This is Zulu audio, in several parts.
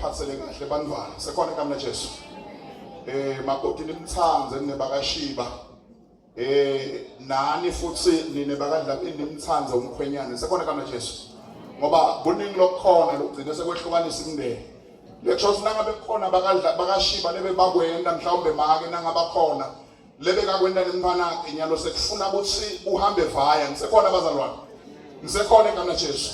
niphathele kahle bantwana. Sekhona igama laJesu. Makoti nimthandze nibakashiba. Nani futhi nine bakadlamini nimthandze umkhwenyana. Sekhona igama laJesu. Ngoba kuningi lokukhona lokugcina sekwehlukanisa imindeni. Lekusho ukuthi nangabe kukhona bakadla bakashiba lebe bakwenda mhlawumbe make nangabakhona lebe kakwenda nemntwana inyalo sekufuna ukuthi uhambe vaya. Nisekhona abazalwane? Nisekhona igama laJesu.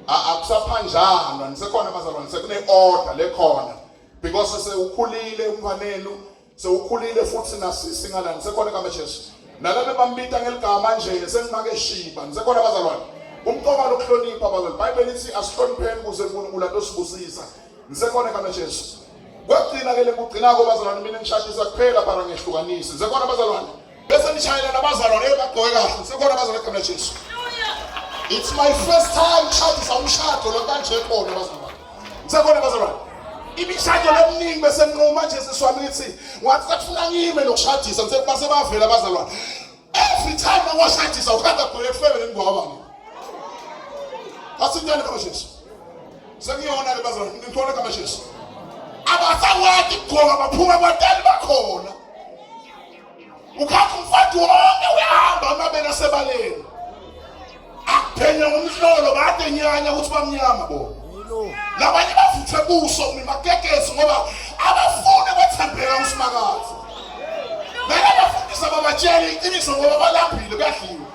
Akusaphanjanwa, nisekhona abazalwane, sekune order lekhona. Because sewukhulile umntwanenu, sewukhulile futhi nasisi ngala, nisekhona igama laJesu. Nalabo bambita ngeligama nje sengimake shiba, nisekhona abazalwane. Umqoka lokuhlonipha abazalwane. IBhayibheli lithi asihlonipheni ukuze uNkulunkulu atosibusisa. Nisekhona igama laJesu. Kwagcina ke lekugcina ko bazalwane, mina ngishadisa kuphela bara ngehlukanisi. Nisekhona abazalwane. Bese nishayela nabazalwane ebagqoke kahle. Nisekhona abazalwane igama laJesu. It's my first time ngishadisa umshado lo kanje khona bazalwane. Nisekhona abazalwane. Imishado leminingi bese nquma nje siswami ngithi ngathi sekufuna ngime nokushadisa ngise bavela abazalwane. Every time awashadisa ukhanda gqoke kufebe nengwaba. Asintani kama Jesu. Sengiyona ke bazalwane, ngithola kama Jesu. Abasakwati ukugqoka baphuma kwatali bakhona. Ukhakha umfati wonke uyahamba amabele asebaleni. Akuphenya ngomhlolo bade nyanya ukuthi bamnyama bona. Labanye bavuthe buso ngemakekesi ngoba abafuni kwethembeka kuSimakade. Nalabafundisa babatshela iqiniso ngoba balambile kuyadliwa.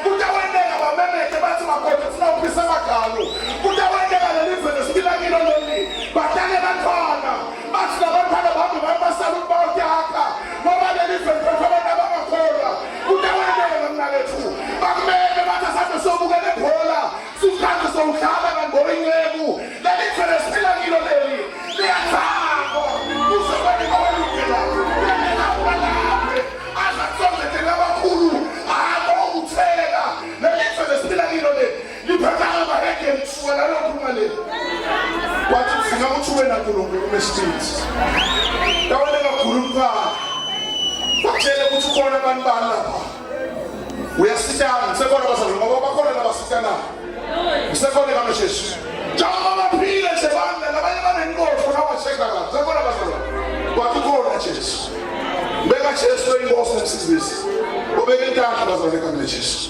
Kutawenteka bamemete bathi makoti funa uphisa amagalo. Kutawenteka leli vele siphila kilo leli. Batale bantwana. Bathi labantwana bahambe baye emasaluni bayotakha. Ngoba leli vele phethwe abantu abangakholwa. Kutawenteka mnakethu. Bakumele bathi asambe sobukela ibhola. Sikhathi sokudlala kangoyinceku. Leli vele siphila kilo leli. Liyathakwa. Kuze kwene kwelungela. Kuyalela azakusongetela abakhulu akokutheka leli zwe lesiphila kilo leli liphetha ngamahedeni kusuka nalokhu ngaleli wathi kufuna ukuthi ube naNkulunkulu umespiriti dawele kakhulu umntwana bakutshele ukuthi ukhona abantu bani lapha uyasitana kusekhona abazalwane ngoba bakhona labasitanayo usekhona igama Jesu njengoba baphile nje banda labanye banenqofu nawasheka kahle usekhona abazalwane kwathi ukhona Jesu beka Jesu inkosi nemsizisi ubeka intandla bazalwane egameni Jesu.